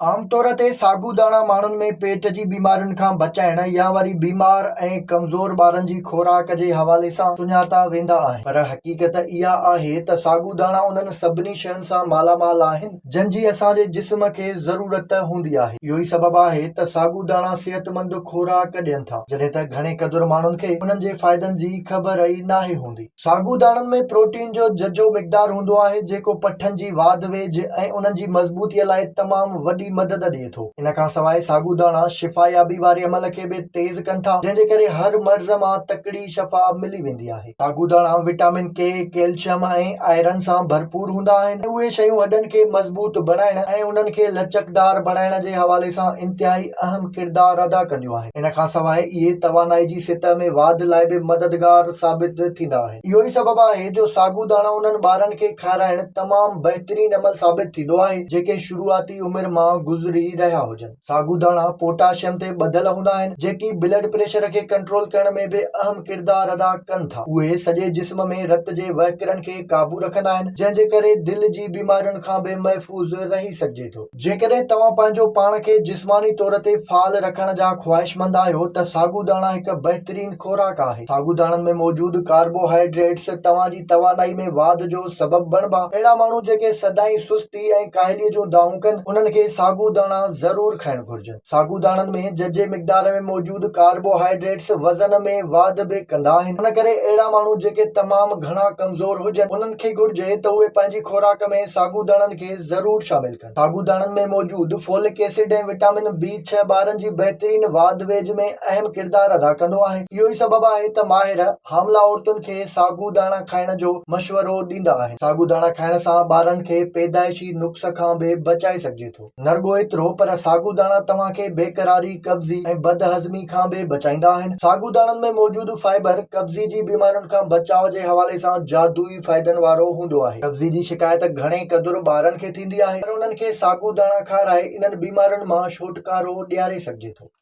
عام طور تي ساڳو داڻا ماڻهن ۾ پيٽ جي بيمارين کان بچائڻ يا وري بيمار ۽ ڪمزور ٻارن جي خوراڪ جي حوالي سان سڃاتا ويندا آهن پر حقيقت اها آهي ته ساڳو داڻا انهن سڀني شين سان مالا مال آهن جن جي اسان جي جسم کي ضرورت هوندي آهي. اهو ئي سبب آهي ته ساڳو داڻا صحتمند خوراڪ ڏين ٿا جڏهن ته گهڻي قدر ماڻهن کي انهن جي فائدن جي خبر ئي ناهي هوندي. ساڳو داڻن ۾ پروٽين جو ججهو مقدار هوندو آهي جيڪو پٺن جي واڌ ويجهه ۽ انهن جي مضبوطي لاء تمام وڏي مدد ڏئي ٿو. ان کان سواء ساڳو داڻا شفايابي واري عمل کي به تيز ڪن ٿا جنهن جي ڪري هر مرض مان تڪڙي شفا ملي ويندي آهي. ساڳو داڻا وٽامن ڪي، ڪيلشم ۽ آئرن سان ڀرپور هوندا آهن ۽ اهي شيون هڏن کي مضبوط بڻائڻ ۽ انهن کي لچڪدار بڻائڻ جي حوالي سان انتهائي اهم ڪردار ادا ڪنديون آهن. ان کان سواء اهي توانائي جي سطح ۾ واڌ لاء به مددگار ثابت ٿيندا آهن. اهو ئي سبب آهي جو ساڳو داڻا انهن ٻارن کي کارائڻ تمام بهترين عمل ثابت ٿيندو آهي جيڪي شروعاتي عمر مان گذري رهيا هجن. ساڳو داڻا پوٽاشيم تي ٻڌل هوندا آهن جيڪي بلڊ پريشر کي ڪنٽرول ڪرڻ ۾ به اهم ڪردار ادا ڪن ٿا. اهي سڄي جسم ۾ رت جي وهڪرن کي قابو رکندا آهن جنهن جي ڪري دل جي بيمارين کان به محفوظ رهي سگهجي ٿو. جيڪڏهن توهان پنهنجو پاڻ کي جسماني طور تي فعال رکڻ جا خواهشمند آهيو ته ساڳو داڻا هڪ بهترين خوراڪ آهي. ساڳو داڻن ۾ موجود ڪاربوهائيڊريٽس توهان جي توانائي ۾ واڌ جو سبب بڻبا. اهڙا ماڻهو جيڪي سدائين سستي ۽ ڪاهلي جون دانهون ڪن، انهن کي ساڳو داڻا ضرور کائڻ گهرجن. ساڳو داڻن ۾ ججهي مقدار ۾ موجود ڪاربوهائيڊريٽس وزن ۾ واڌ به ڪندا آهن. ان ڪري اهڙا ماڻهو جيڪي تمام گهڻا ڪمزور هجن، انهن کي گهرجي ته اهي پنهنجي خوراڪ ۾ ساڳو داڻن کي ضرور شامل ڪن. ساڳو داڻن ۾ موجود فولڪ ايسڊ ۽ وٽامن بي ڇهه ٻارن جي بهترين واڌ ويجهه ۾ اهم ڪردار ادا ڪندو آهي. اهو ئي سبب آهي ته ماهر حاملا عورتن کي ساڳو داڻا کائڻ جو مشورو ڏيندا آهن. ساڳو داڻا کائڻ سان ٻارن کي پيدائشي نقص کان به بچائي سگهجي ٿو. نه رڳو ايترو پر ساڳو داڻا توهان کي بيقراري، قبضي ۽ بدهضمي کان به بچائيندا آهن. ساڳو داڻن ۾ موجود فائبر قبضي جي بيمارين کان بچاء جي حوالي سان جادوئي فائدن وارو هوندو آهي. قبضي جي شڪايت گهڻي قدر ٻارن کي ٿيندي آهي پر انهن کي ساڳو داڻا کارائي انهن بيمارين مان ڇوٽڪارو ڏياري سگهجي ٿو.